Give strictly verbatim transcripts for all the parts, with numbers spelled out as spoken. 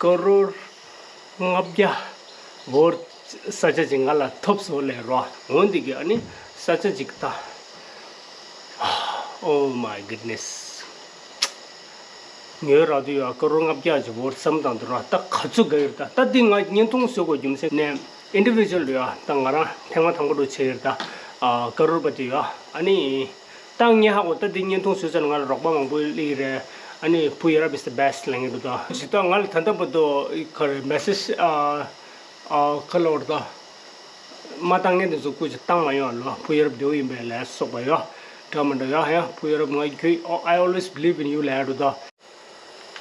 ཀ་རོར་ལྔ་བརྒྱ་བོར་ས་ཆ་ཅིག་ང་ལ་ཐོབ་སོང་ལབ་རོ། འོན་ཏེ་གི་ཨ་ནི་ས་ཆ་ཅིག་ད། Oh my goodness. ཉོས་རག་དུས་ཡ་ཀ་རོར་ལྔ་བརྒྱ་ཅིག་བོར་བསམ་བཏང་དུས་ར་ད་ག་ཚོད་དགའ་ཡོད། ད་ད་འདི་ང་བརྙན་ཐུང་བཟོ་དགོས་རྒྱུ་མཚན་ནས་ཨིན་ཌི་བི་ཇུ་ཨལ་ཡ་ད་ང་རང་ཐེངས་མ་དང་པོ་འགྲོ་བྱས་ཡོད། ད་ཀ་རོར་པ་དེ་ཡ་ཨ་ནི། ད་ངས་ཧ་གོ། ད་འདི་བརྙན་ཐུང་བཟོས་ཚར་ང་ལ་རོགས་པ་མང་པོ་སླེབས་ཀྱི་རེད། ཨ་ནི་བུ་ཡ་རབས་is the best ལབ་མཁན་འདུག་ད་ཇི་ལྟར་ང་ལ་ད་ལྟ་བར་དུ་ག་རེ་མེ་སེ་ཇི་ཨ་ཨ་ག་ལབ་དགོས་རེད། ད་མ་བཏང་མཁན་དེ་ཚོ་སྐུ་མཁྱེན་བཏང་མ་ཡོང་ལོ། བུ་ཡ་རབས་བདེ་པོ་ཡིན་པས་ལབ་སོགས་པ་ཡོད། འདྲ་མི་འདྲ་ཡོད། ཡ་བུ་ཡ་རབས་ང་ཁྱོད། Oh, I always believe in you ལབ་འདུག་ད།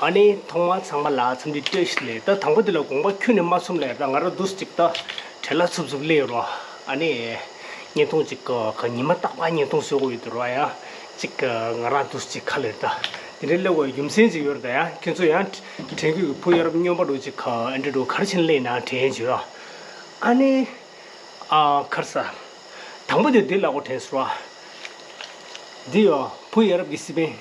ཨ་ནི་ཐོག་མར་ཚང་མ་ལ་འཚམས་འདྲི་བཀྲ་ཤིས་བདེ་ལེགས། ད་དང་པོ་དེ་ལ་དགོངས་པ་ཁྱོན་ནས་མ་ཚོམས་ལབ། ད་ང་རང་འདུག་སེ་ཅིག་ད་བྲེལ་བ་འཚུབ་འཚུབ་སླེབས་རོ། ཨ་ནི་བརྙན་ཐུང་ཅིག་ག་ཉི་མ་རྟག་པར་བརྙན་ཐུང་བཟོ་དགོས་ཡོད་དུ་རོ། ཡ་ཅིག་ང་རང་འདུག་སེ་ཅིག་ཁ་ལེར་ད་དེ་འདྲའི་སླེབས་དགོས་རྒྱུ་མཚན་ཅིག་ཡོད་རེད། ད་ཡ་ཁྱེད་ཚོ་ཡང་དྲན་གི་བུ་ཡ་རབས་སྨྱོན་པ་འདྲ་ཅིག་ག་ཨེ་འདྲ་འདྲ་ག་རེ་བྱས་ནས་སླེབས་ན་དྲན་བྱོས། ཨ་ནི། ཨ་ག་རེ་ཟ། དང་པོ་དེ་འདི་ལབ་དགོས་དྲན་སོང་ར། འདི་ཡོ་བུ་ཡ་རབས་ཀྱི་སི་པན།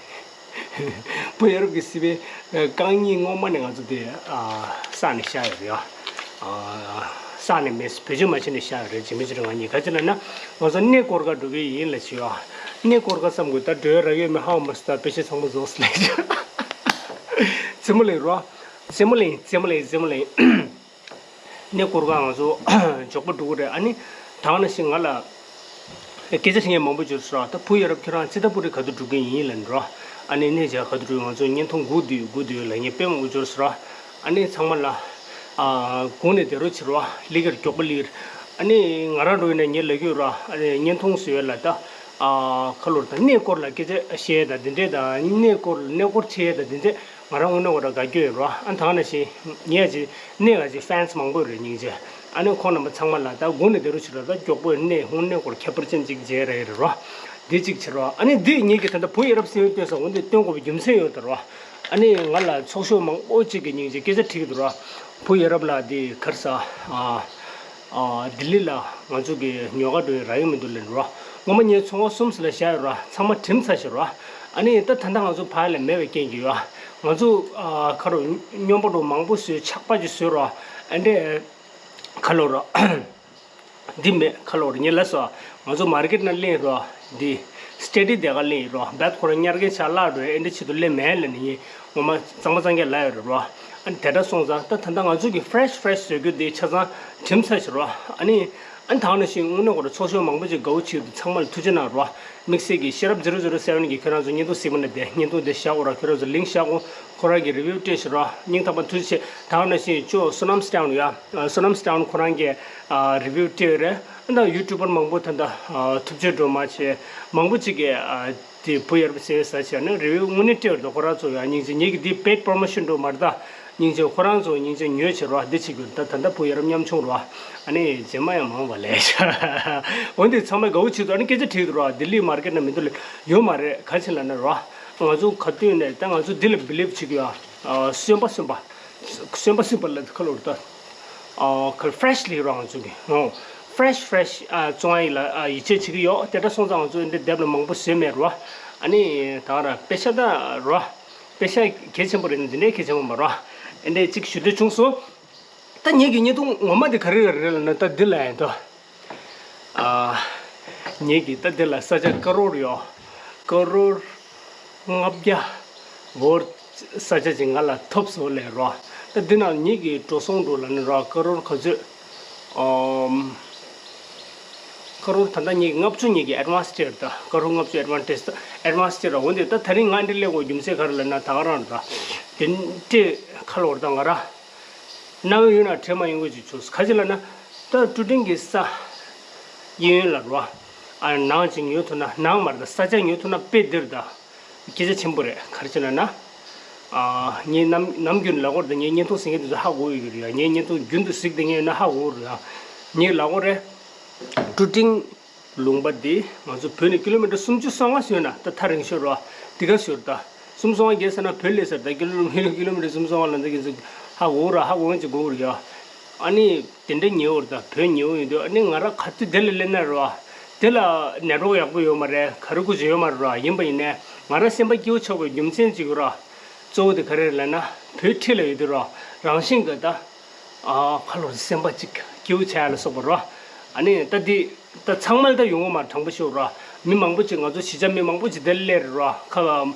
བུ་ཡ་རབས་ཀྱི་སི་པན། རྐང་གཉིས་སྔོན་མ་ནས་ང་ཚོ་དེ་ཨ་བསགས་ནས་བཞག་ཡོད་རེད་ཡ། ཨ་བསགས་ནས་མེད། བེད་སྤྱོད་མ་བྱས་ནས་བཞག་ཡོད་རེད། ཇི་མི་ཇི་རེད། ང་གཉིས་ག་ཅི་ལབ་ན་ང་ཚོ་གནས་སྐོར་ག་འགྲོ་གི་ཡིན་ལབ་བྱས་ཡོ། གནས་སྐོར་ག་བསམ་དགོས། ད་འགྲོ་ཡ་རག་ཡོད་མེད་ཧ་གོ་མ་སོང་། ད་དཔེ་ཆ་ཚང་མ་རྫོགས་སོང་ལབ་བྱས། རྩེད་མོ་ལེན་རོ། རྩེད་མོ་ལེན། རྩེད་མོ་ལེན། རྩེད་མོ་ལེན། གནས་སྐོར་ག་ང་ཚོ་མགྱོགས་པོ་འགྲོ་གི་རེད། ཨ་ནི་ད་ག་ནང་བཞིན་ང་ལ་སྐད་ཆ་དྲི་མཁན་མང་པོ་འབྱོར་སོང་ར། ད་བུ་ཡ་རབས་ཁྱོད་རང་ཙི་ཏ་པུ་རི་ག་དུས་འགྲོ་གི་ཡིན་ལབ་འགྲོ། ཨ་ནི་གནས་མཇལ་ག་དུས་འགྲོ། ང་ཚོ་བརྙན་ཐུང་སྒུག་བསྡད་ཡོད་སྒུག་བསྡད་ཡོད་ལབ་མཁན་དཔེ་མང་པོ་འབྱོར་སོང་ར། ཨ་ནི་ཚང་མ་ལ་ཨ་སྒུག་ནས་བསྡད་རོགས་བྱེད་རོགས། ལི་ཀར་མགྱོགས་པོ་ལི་ཀར། ཨ་ནི་ང་རང་འགྲོ་ཡིན་ན་ངས་ལབ་ཀྱི་ཡོད་ར། ཨ་ནི་བརྙན་ཐུང་བཟོ་ཡས་ལ་ད་ཨ་ག་ལབ་དགོས་རེད། ད་གནས་སྐོར་ལ་སྐད་ཆ་བཤད་ཡས་ད་འདི་འདྲས། ད་གནས་སྐོར་གནས་སྐོར་བྱེད་ཡས་ད་འདི་འདྲས། ང་རང་དངོས་གནས་ཁོ་རང་དགའ་སྐྱོ་ཡོད་རོ། ཨ་ད་ག་ནང་བཞིན་ངས་ཅིག་གནས་ལ་ཅིག་ཕེན་སི་མང་པོ་ཡོད་རེད་སྙིང་རྗེ། ཨ་ནི་ཁོང་རྣམ་པ་ཚང་མ་ལ་ད་སྒུག་ནས་བསྡད་རོགས་བྱེད་རོགས། ད་མགྱོགས་པོ་གནས་ཧུང་གནས་སྐོར་ཁྱད་པར་ཅན་ཅིག་མཇལ་རེ་ཡོད་རེད་རོ། འདི་གཅིག་བྱེད་རོགས། ཨ་ནི་འདི་ངེད་ཀྱི་ད་ལྟ་བུ་ཡ་རབས་སེ་བན་སྟོན་ས་འོ་འདི་སྟོན་དགོས་པའི་རྒྱུ་མཚན་ཡོད་དོ་རོ། ཨ་ནི་ང་ལ་ཚོགས་ཞུགས་མང་པོ་ཅིག་གིས་སྙིང་རྗེ་སྐད་ཆ་དྲིས་ཀྱི་འདུག་རོ། བུ་ཡ་རབས་ལགས་འདི་ག་རེ་ཟ། ཨ། ཨ། ལྡི་ལི་ལ་ང་ཚོ་གི་ཉོ་ག་འགྲོ་ཡས་རག་གི་མི་འདུག་ལབ་རོ། སྔོན་མ་ངའི་ཚོང་ཁང་གསུམ་ཙམ་ལ་བཞག་ཡོད་རོ། ཚང་མ་གྲིམས་ཚར་ཤག་རོ། ཨ་ནི་ད་ད་ལྟ་ང་ཚོ་ཕར་ལ་མེད་པའི་རྐྱེན་གྱིས་ཡོ། ང་ཚོ་ཨ་ཁ་རོ་སྨྱོན་པ་འགྲོ་མང་པོ་བཟོས། ཆག་པ་ཅིག་བཟོས་རོ། ཨ་འདྲས་ཁ་ལོ་རོ། འདི་མེད་ཁ་ལོ་རོ། ངས་ལབ་སོང་། ང་ཚོ་མར་ཀེཊ་ནང་གླེང་རོ། འདི་སི་ཊེ་ཌི་དེ་ག་གླེང་རོ། བད་ཁོ་རང་ཉར་མཁན་ཆ་བརླག་འགྲོ་ཡས་ཨེ་འདྲ་ཆེད་དུ་གླེང་མེད་ལབ་ནས་ངས་ངོ་མ་གཙང་མ་གཙང་རྐྱང་ལབ་ཡོད་རེད་རོ། ཨ་ནི་དེ་འདྲ་སོང་ཙང་ད་ད་ལྟ་ང་ཚོ་གི་ཕེ་རེ་ཤི་ཕེ་རེ་ཤི་བཟོ་རྒྱུ་འདི་ཆ་ཚང་གྲིམས་ཚར་ཤག་རོ། ཨ་ནི་ཨ་ནི་ད་ག་ནང་བཞིན་དངོས་གནས་ཁོ་རང་ཚོགས་ཞུགས་མང་པོ་ཅིག་དགའ་བོ་བྱེད་ཀྱི་འདུག་ཚང་མ་ལ་ཐུགས་རྗེ་གནང་རོ། དམིགས་བསལ་གྱི་ཤེས་རབ་ཛི་རོ་ཛི་རོ་སེ་བན་གྱིས་ཁྱོད་རང་ཚོ་བརྙན་ཐུང་གཟིགས་པ་ན་བདེ། བརྙན་ཐུང་དེ་བཞག་དགོས་ར། ཁྱོད་རང་ཚོ་ལིང་ཀི་བཞག་དགོས། ཁོ་རང་གིས་རི་བིའུ་སྤྲད་ཤག་རོ། སྙིང་ཐག་པ་ཐུགས་རྗེ་ཆེ། ད་ག་ནང་བཞིན་ཅོ་སོ་ནམ་སི་ཊའུན་ཡ། སོ་ནམ་སི་ཊའུན་ཁོ་རང་གིས་ཨ་རི་བིའུ་སྤྲད་ཡོད་རེད། ད་ཡུ་ཊུབ་པར་མང་པོ་ད་ལྟ་ཨ་ཐུབ་ཆོས་སྒྲོལ་མ་བྱས་མང་པོ་ཅིག་གིས་ཨ་དེ་བུ་ཡ་རབས་སེ་བན་ཟེར་བྱས་ནས་རི་བིའུ་དངོས་གནས་སྤྲད་ཡོད་རེད། ཁོ་རང་ཚོ་ཡ་སྙིང་རྗེ། ངེད་ཀྱི་འདི་པེ་ཌི་པོ་རོ་མོ་ཤོན་འགྲོ་མ་རེད་ད། སྙིང་རྗེ། ཁོ་རང་ཚོ་སྙིང་རྗེ་ཉོས་བྱས་རོ། འདི་བྱེད་དགོས། ད་ད་ལྟ་བུ་ཡ་རབས་ཉམ་ཆུང་རོ། ཨ་ནི་རྗེས་མ་ཡང་མང་བ་ལས། འོན་ཏེ་ཚང་མས་དགའ་བོ་བྱེད་དུ་ཨ་ནི་སྐད་ཆ་དྲིས་འདུག་རོ། ལྡི་ལི་མར་ཀེཊ་ན་མི་འདུག་ལ་ཡོད་མ་རེད། ག་ཅི་ལབ་ན་རོ། ང་ཚོ་ག་དུས་ནས་ད་ང་ཚོ་འདི་ལ་བི་ལིབ་བྱེད་ཀྱི་ཡོད། ཨ་སོན་པ་སོན་པ། སོན་པ་སོན་པ་ལ་ཁ་ལོ་རེད་ད། ཨ་ཁ་ཕེ་རེ་ཤི་ལི་རོ། ང་ཚོ་གི་ཨོ་ཕེ་རེ་ཤི་ཕེ་རེ་ཤི་ཨ་བཙོང་ཡ་ཡིན་ལ་ཨ་ཡིད་ཆེས་བྱེད་ཀྱི་ཡོད། དེ་འདྲ་སོང་ཙང་ང་ཚོ་འདི་དེབ་ལ་མང་པོ་བཟོས་མེད་རོ། ཨ་ནི་ད་ག་ར་པེ་ཤ་ད་རོ། པེ་ཤ་གལ་ཆེན་པོ་རེད་ན་འདི་འདྲའི་གལ་ཆེན་པོ་མ་རོ། ཨ་འདྲའི་གཅིག་ཞུ་འདོད་བྱུང་སོང་། ད་ངེད་ཀྱི་བརྙན་ཐུང་ངོ་མ་དེ་ག་རེ་རེད་ལབ་ན་ད་འདི་ལ་ཡིན་ད། ཨ། ངེད་ཀྱི་ད་འདི་ལ་ས་ཆ་ཀ་རོར་ཡོད། ཀ་རོར་ལྔ་བརྒྱ་བོར་ས་ཆ་ཅིག་ང་ལ་ཐོབ་སོང་ལབ་རོ། ད་འདི་ནང་ངེད་ཀྱི་འགྲོ་སོང་འགྲོ་ལབ་ན་རོ། ཀ་རོར་ག་ཚོད། ཨམ། ཀ་རོར་ད་ལྟ་ངེད་ཀྱི་ལྔ་བཅུ་ངེད་ཀྱི་ཨེ་ཌི་ཝན་སི་སྤྲད་ད། ཀ་རོར་ལྔ་བཅུ་ཨེ་ཌི་ཝན་སི་སྤྲད་ད། ཨེ་ཌི་ཝན་སི་སྤྲད་ར། འོན་ཏེ་ད་དེ་རིང་ང་འདི་སླེབས་དགོས་རྒྱུ་མཚན་ག་རེ་ལབ་ན་ད་ག་རང་རེད་ད། དེ་འདྲས་ཁ་ལོ་རེད་ད་ང་ར། རྣམ་གཡེང་ཡོད་ན་དྲན་མ་ཡོང་གི་ཅིག་བྱུང་། ག་ཅི་ལབ་ན། ད་ཀྲུ་ཀྲིང་གི་ས་གཡས་གཡོན་ལ་རོ། ཨ་ནང་ཅིག་ཉོ་ཐུབ་ན། ནང་མ་རེད་ད། ས་ཆ་ཉོ་ཐུབ་ན་དཔེ་བདེ་རེད་ད། སྐད་ཆ་ཆེན་པོ་རེད། ག་རེ་བྱས་ལབ་ན། ཨ་ངས་ནམ་ནམ་རྒྱུན་ལབ་ཀྱི་ཡོད་རེད་ད། ངས་བརྙན་ཐུང་གཟིགས་མཁན་དེ་ཚོ་ཧ་གོ་ཡོད་ཀྱི་རེད་ཡ། ངས་བརྙན་ཐུང་རྒྱུན་དུ་གཟིགས་བསྡད་མཁན་ཡོད་ན་ཧ་གོ་གི་རེད་ཡ། ངས་ལབ་ཀྱི་ཡོད་རེད། ཀྲུ་ཀྲིང་ལུང་པ་འདི་ང་ཚོ་བོད་ནས་ཀི་ལོ་མི་ཊར་སུམ་ཅུ་སོ་ལྔ་ཟིན་ན་ད་ཐག་རིང་ཤོས་རོ། འདི་ག་ཤོར་ད། སུམ་ཅུ་སོ་ལྔ་བརྒལ་ཟེར་ན་བོད་སླེབས་ས་རེད་ད། ཀི་ལོ་མི་ཊར་ཀི་ལོ་མི་ཊར་སུམ་ཅུ་སོ་ལྔ་ལ་འདི་གི་ཚོ་ཧ་གོ་གི་རེད། ཧ་གོ་མཁན་ཅིག་དགོས་ཀྱི་རེད་ཡ། ཨ་ནི་དེ་འདྲ་ཉེ་བོ་རེད་ད། བོད་ཉེ་བོ་ཡིན་དུས་ཨ་ནི་ང་རང་ག་དུས་དེ་ལ་སླེབས་ན་རོ། དེ་ལ་ནེཊ་ཝརཀ་ཡག་པོ་ཡོད་མ་རེད། ག་རེ་དགོས་ཀྱི་ཡོད་མ་རེད་རོ། ཡིན་པ་ཡིན་ནའི་ང་རང་སེམས་པ་སྐྱིད་པོ་ཆགས་པའི་རྒྱུ་མཚན་ཅིག་ཡོད་རོ། གཙོ་བོ་དེ་ག་རེ་རེད་ལབ་ན། བོད་འཁྲིས་ལ་ཡོད་དུས་རོ། རང་བཞིན་གྱི་ད། ཨ་ཁ་ལོ་སེམས་པ་གཅིག་སྐྱིད་པོ་བྱ་ཡ་ལ་སོགས་པ་རོ། ཨ་ནི་ད་འདི་ད་ཚང་མ་ལ་ད་ཡོང་གི་མ་དྲང་པོ་ཤོད་རོ། མི་མང་པོ་ཅིག་ང་ཚོ་གཞིས་ཆགས་མི་མང་པོ་ཅིག་དེ་སླེབས་རེད་རོ། ཁ་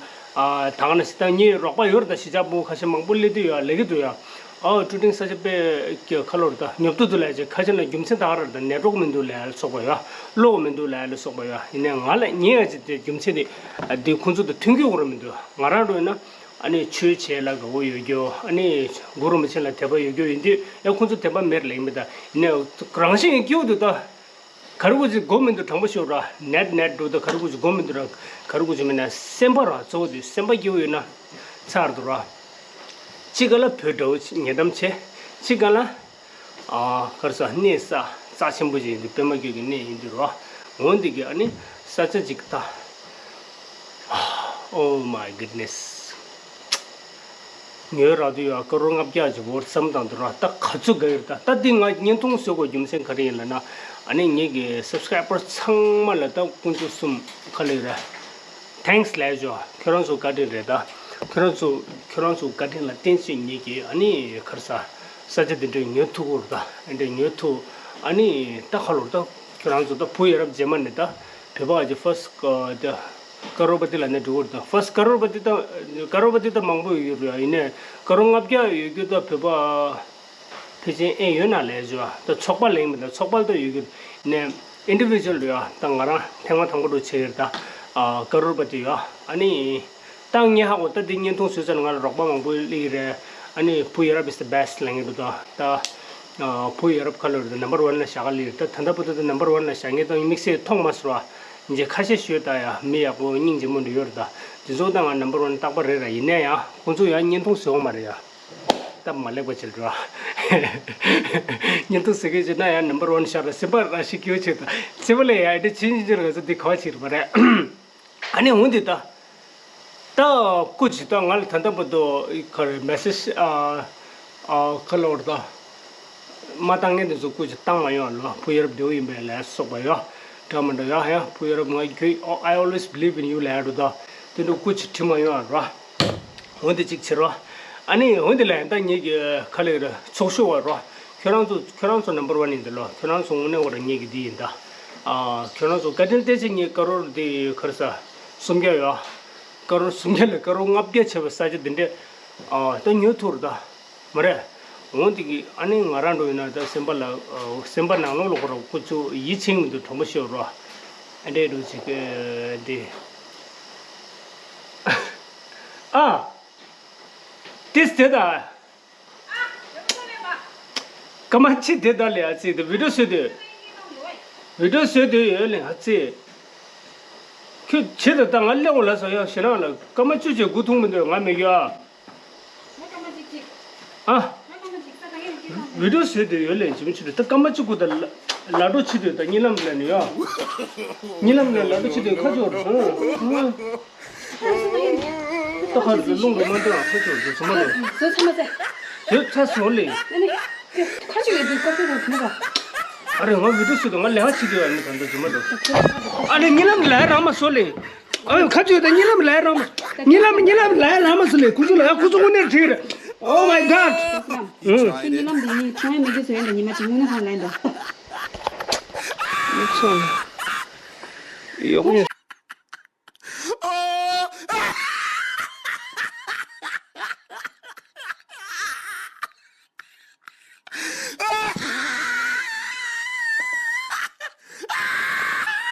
ཨ་ད་ག་ན་ད་ངའི་རོགས་པ་ཡོད་རེད། ད་གཞིས་ཆགས་པོ་ཁ་ཤས་མང་པོ་སླེབས་དུས་ཡ་ལས་ཀྱི་འདུག་ཡ། ཨོ་ཀྲུ་ཀྲིང་ས་ཆ་དཔེ་ཁ་ལོ་རེད། ད་ཉོབ་ཏོ་འདུག་ལབ་ཅིག་ཁ་ཤས་ལ་རྒྱུ་མཚན་ད་ག་རེ་རེད། ད་ནེཊ་ཝོག་མི་འདུག་ལབ་ཡ་ལ་སོགས་པ་ཡ། གློག་མི་འདུག་ལབ་ཡ་ལ་སོགས་པ་ཡ། ཡིན་ནའི་ང་ལ་ཉེ་ཡ་ཅིག་དེ་རྒྱུ་མཚན་དེ་འདི་ཁོང་ཚོ་དང་མཐུན་གྱི་ཡོད་རེད་མི་འདུག་ང་རང་འགྲོ་ཡིན་ན། ཨ་ནི་ཆོས་བྱེད་ལ་དགའ་བོ་ཡོད་རྒྱུ། ཨ་ནི་གུ་རུ་རིན་པོ་ཆེ་ལ་དད་པ་ཡོད་རྒྱུ་ཡིན་དུས་ཡང་ཁོང་ཚོ་དད་པ་མེད་ལབ་ཀྱི་མེད། ད་ཡིན་ནའི་རང་བཞིན་གྱིས་སྐྱིད་པོ་འདུག་ད་ག་རེ་དགོས་ཅིག་དགོས་མི་འདུག་དྲང་པོ་ཤོད་ར། ནེཊ་ནེཊ་འགྲོ་ད་ག་རེ་དགོས་ཅིག་དགོས་མི་འདུག་ར། ག་རེ་དགོས་ཅིག་མིན་ན་སེམས་པ་ར་གཙོ་བོ་དེ་སེམས་པ་སྐྱིད་པོ་ཡོད་ན་ཚར་འདུག་ར། གཅིག་ག་ལ་བོད་འདྲ་བོ་ཉེ་འགྲམ་བྱས། གཅིག་ག་ལ། ཨ་ག་རེ་ཟ། གནས་ས་རྩ་ཆེན་པོ་ཞིག་ཡིན་དུས། པད་མ་རྒྱལ་གྱི་གནས་ཡིན་དུས་རོ། འོ་འདི་གི་ཨ་ནི་ས་ཆ་ཅིག་ད། Oh my goodness. ཉོས་རག་དུས་ཡ་ཀ་རོར་ལྔ་བརྒྱ་ཅིག་བོར་བསམ་བཏང་དུས་ར། ད་ག་ཚོད་དགའ་ཡོད་རེད། ད་ད་འདི་ང་བརྙན་ཐུང་བཟོ་དགོས་རྒྱུ་མཚན་ག་རེ་ཡིན་ལབ་ན། ཨ་ནི་ངེད་ཀྱི་སབ་སི་ཀ་རའི་བར་ཚང་མ་ལ་ད་དཀོན་མཆོག་གསུམ་ག་ལེ་རེད། Thanks ལབ་ཆོག་ཁྱོད་རང་ཚོ་བཀའ་དྲིན་རེད་ད། ཁྱོད་རང་ཚོ་ཁྱོད་རང་ཚོ་བཀའ་དྲིན་ལ་བརྟེན་བྱས་ངེད་ཀྱིས་ཨ་ནི་ག་རེ་ཟ། ས་ཆ་འདི་འདྲ་ཉོ་ཐུབ་ཀྱི་རེད་ད། འདི་འདྲ་ཉོ་ཐུབ། ཨ་ནི་ད་ཁ་ལོར་ད་ཁྱོད་རང་ཚོ་ད་བུ་ཡ་རབས་རྗེས་མ་ནས་ད་བོད་པ་གི་ཕར་སི་ཀ་རོར་པ་ཏི་ལབ་ན་འགྲིག་གི་རེད་ད། ཕར་སི་ཀ་རོར་པ་ཏི་ད་ཀ་རོར་པ་ཏི་ད་མང་པོ་ཡོད་རེད། ཡིན་ནའི་ཀ་རོར་ལྔ་བརྒྱ་ཡོད་རྒྱུ་ད་བོད་པ། ཕལ་ཆེར་ཨེ་ཡོད་ན་ལས་བྱོས། ད་ཚོགས་པ་ལེན་མི་འདུག་ཚོགས་པ་ལྟ་ཡོད་རྒྱུ་ནས་ཨིན་ཌི་བི་ཇུ་ཨལ་ཡོད། ད་ང་རང་ཐེངས་མ་དང་པོ་འགྲོ་བྱེད་ཡོད་ད། ཨ་ཀ་རོར་པ་ཏི་ཡོད། ཨ་ནི་ད་ངས་ཧ་གོ། ད་འདི་བརྙན་ཐུང་བཟོས་ཚར་ང་ལ་རོགས་པ་མང་པོ་སླེབས་ཀྱི་རེད། ཨ་ནི་བུ་ཡ་རབས་is the best ལབ་ཀྱི་འདུག་ད་ད་ཨ་བུ་ཡ་རབས་ཁ་ལོ་རེད། ད་number one ལ་བཞག་ག་སླེབས་ཀྱི་རེད། ད་ད་ལྟ་བར་དུ་ད་number one ལ་བཞག་མཁན་ད་དམིགས་བསལ་མཐོང་མ་སོང་བ། ངས་ཁ་ཤས་ཞུས་ད་ཡ། མི་ཡག་པོ་སྙིང་རྗེ་མོ་འདྲ་ཡོད་རེད་ད། དེ་ཚོ་ད་ང་number one རྟག་པར་རེད་ར། ཡིན་ན་ཡང་ཁོང་ཚོ་ཡང་བརྙན་ཐུང་བཟོ་འོང་མ་རེད་ཡ། སྟབས་མ་ལེགས་པ་ཅིག་འགྲོ། བརྙན་ཐུང་ཟེར་མཁན་ཅིག་ན་ཡང་number one ཤར་ར། སེམས་པ་ར་ཞིག་སྐྱིད་པོ་ཅིག་དང་། སེམས་པ་ལ་ཡ་འདི་ཕྱིན་ཅི་ཅི་ར་ཚོ་འདི་ག་བ་ཅིག་རེད་པ་རེད། ཨ་ནི་འོན་ཏེ་ད། ད་སྐུ་ཅིག་ད་ང་ལ་ད་ལྟ་བར་དུ་ག་རེ་མེ་སེ་ཇི་ཨ་ཨ་ག་ལབ་དགོས་རེད་ད། མ་བཏང་མཁན་དེ་ཚོ་སྐུ་ཅིག་བཏང་མ་ཡོང་ལ། བུ་ཡ་རབས་བདེ་པོ་ཡིན་པས་ལ་སོགས་པ་ཡོད། འདྲ་མི་འདྲ་ཡོད་ཡ། བུ་ཡ་རབས་ང་ཁྱོད་I always believe in you ལབ་འགྲོ་ད། དེ་འདྲ་སྐུ་ཅིག་བྲིས་མ་ཡོང་ཨ་ར། འོན་ཏེ་གཅིག་བྱེད་རོགས། ཨ་ནི་འོན་ཏེ་ལ་ཡང་ད་ངེད་ཀྱི་ཁ་ལེ་ར་ཚོགས་ཞུགས་བ་རོགས། ཁྱོད་རང་ཚོ་ཁྱོད་རང་ཚོ་number one ཡིན་ད་ལོ། ཁྱོད་རང་ཚོ་དངོས་གནས་བ་ར་ངེད་ཀྱི་འདི་ཡིན་ད། ཨ་ཁྱོད་རང་ཚོ་བཀའ་དྲིན་བརྟེན་བྱས་ངེད་ཀ་རོར་འདི་ག་རེ་ཟ། སུམ་བརྒྱ་ཡོད། ཀ་རོར་སུམ་བརྒྱ་ལས་ཀ་རོར་ལྔ་བརྒྱ་བྱས་པ་ས་ཆ་འདི་འདྲས་ཨ་ད་ཉོ་ཐུབ་རེད་ད། མ་རེད། འོན་ཏེ་གི་ཨ་ནི་ང་རང་འགྲོ་ཡིན་ན་ད་སེམས་པ་ལ་ཨ་སེམས་པ་ནང་ལོགས་ལ་ཁོ་རང་ཁོ་ཚོ་ཡིད་ཆེས་མི་འདུག་དྲང་པོ་ཤོད་རོགས། ཨ་འདྲས་འགྲོ་ཅིག་འདི། ཨ། ཏིས་དེ་ད། སྐར་མ་གཅིག་དེ་ད་ལས་ཨ་ཙི་དེ་བི་ཌིའོ་བཟོས་དུས། བི་ཌིའོ་བཟོས་དུས་ཡོད་ལས་ཨ་ཙི། ཁྱོད་བྱེད་དུ་ད་ང་སླེབས་འོང་ལ་སོ་ཡང་ཞེ་ན་ལ་སྐར་མ་བཅུ་བྱས་སྒུག་ཐུབ་མི་འདུག་ང་མི་རྒྱུ་ཨ། ཨ། བི་ཌིའོ་བཟོས་དུས་ཡོད་ལས་ཇི་མི་ཆུ་དུས་ད་སྐར་མ་བཅུ་དགུ་ད་ལ་ལ་འགྲོ་ཆི་དུས་ད་གཉིད་ལམ་ལ་ནི་ཡོད། གཉིད་ལམ་ལ་ལ་འགྲོ་ཆི་དུས་ཁ་ཅོར་སོང་། ད་ཁ་རུ་རླུང་རུ་མ་འདྲ་ཁ་ཆུ་རུ་ཚོ་མ་འདྲ། བཟོད་ཚ་མ་ཚ། བཟོད་ཚ་སོང་ལེ། ཨ་ནི། ཁ་ཆུ་ཡོད་དུས་ཀོ་ཕི་རུ་མ་འདྲ། ཨ་རེ་ང་བི་ཌིའོ་ཞུ་དུས་ང་ལས་ཀ་བྱེད་དུས་ཨ་ནི་ད་འདྲ་ཚོ་མ་འདྲ། ཨ་ནི་གཉིད་ལམ་ལ་རང་མ་སོང་ལེ། ཨ་ཁ་ཆུ་ཡོད་ད་གཉིད་ལམ་ལ་རང་མ། གཉིད་ལམ་གཉིད་ལམ་ལ་རང་མ་སོང་ལེ། ཁུ་ཚུ་ལ་ཁུ་ཚུ་དངོས་གནས་ཁྲིད་རེད། Oh my god། ཁྱོད་གཉིད་ལམ་འདི་ནི་ཁྱོད་མི་དགེ་བཟོ་ཡོད་འདྲ་ཉི་མ་གཅིག་དངོས་གནས་ཧང་ལེན་འདུག་ཡོག་ཉེ།